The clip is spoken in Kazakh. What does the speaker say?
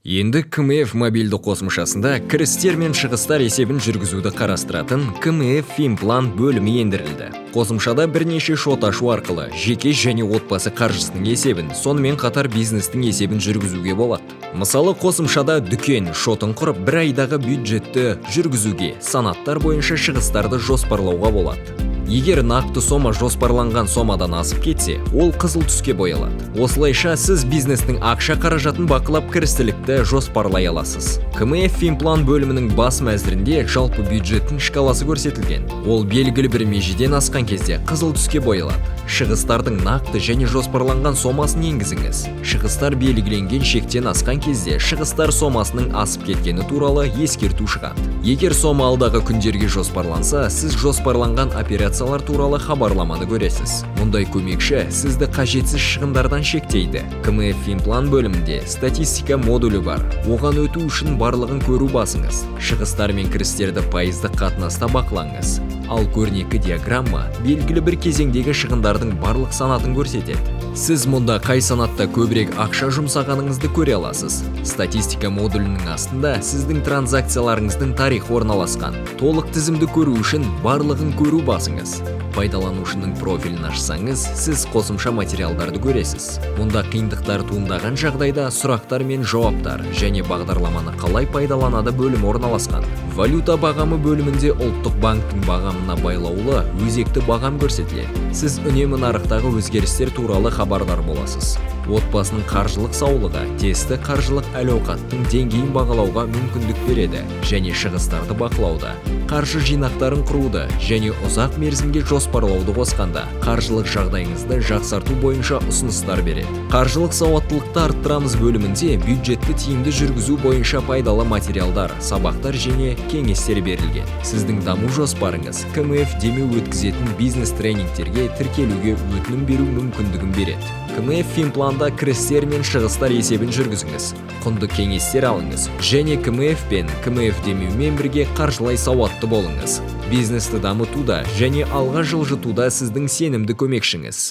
Енді КМФ мобильді қосымшасында кірістер мен шығыстар есебін жүргізуді қарастыратын КМФ Финплан бөлімі ендірілді. Қосымшада бірнеше шот ашу арқылы жеке және отбасы қаржысының есебін, сонымен қатар бизнестің есебін жүргізуге болады. Мысалы, қосымшада дүкен шотын құрып, бір айдағы бюджетті жүргізуге, санаттар бойынша шығыстарды жоспарлауға болады. Егер нақты сома жоспарланған сомадан асып кетсе, ол қызыл түске боялады. Осылайша, сіз бизнестің ақша қаражатын бақылап, кірістілікті жоспарлай аласыз. КМФ Финплан бөлімінің бас мәзірінде жалпы бюджеттің шкаласы көрсетілген. Ол белгілі бір межеден асқан кезде қызыл түске боялады. Шығыстардың нақты және жоспарланған сомасын енгізіңіз. Шығыстар белгіленген шектен асқан кезде шығыстар сомасының асып кеткені туралы ескерту шығады. Егер сома алдағы күндерге жоспарланса, сіз жоспарланған операциялар туралы хабарламаны көресіз. Мұндай көмекші сізді қажетсіз шығындардан шектейді. КМФ Финплан бөлімінде статистика модулі бар. Оған өту үшін барлығын көру басыңыз. Шығыстар мен кірістерді пайыздық қатынаста бақылаңыз. Ал көрнекі диаграмма белгілі бір кезеңдегі шығындардың барлық санатын көрсетеді. Сіз мұнда қай санатта көбірек ақша жұмсағаныңызды көре аласыз. Статистика модулінің астында сіздің транзакцияларыңыздың тарихы орналасқан. Толық тізімді көру үшін барлығын көру басыңыз. Пайдаланушының профилін ашсаңыз, сіз қосымша материалдарды көресіз. Мұнда қиындықтар туындаған жағдайда сұрақтар мен жауаптар және бағдарламаны қалай пайдаланады бөлімі орналасқан. Валюта бағамы бөлімінде Ұлттық банктің бағамына байлаулы өзекті бағам көрсетіледі. Сіз үнемі нарықтағы өзгерістер туралы хабардар боласыз. Отбасының қаржылық саулығы тесті қаржылық әл-ауқаттың деңгейін бағалауға мүмкіндік береді және шығыстарды бақылауды, қаржы жинақтарын құруды және ұзақ мерзімге жоспарлауды қосқанда, қаржылық жағдайыңызды жақсарту бойынша ұсыныстар береді. Қаржылық сауаттылықты арттырамыз бөлімінде бюджетті тиімді жүргізу бойынша пайдалы материалдар, сабақтар және кеңестер берілген. Сіздің даму жоспарыңыз КМФ демеу өткізетін бизнес тренингтерге тіркелуге өтінім беру мүмкіндігін береді. КМФ Финпланда кірістер мен шығыстар есебін жүргізіңіз, құнды кеңестер алыңыз және КМФ пен КМФ демеумен бірге қаржылай сауатты болыңыз. Бизнесті дамытуда және алға жылжытуда сіздің сенімді көмекшіңіз.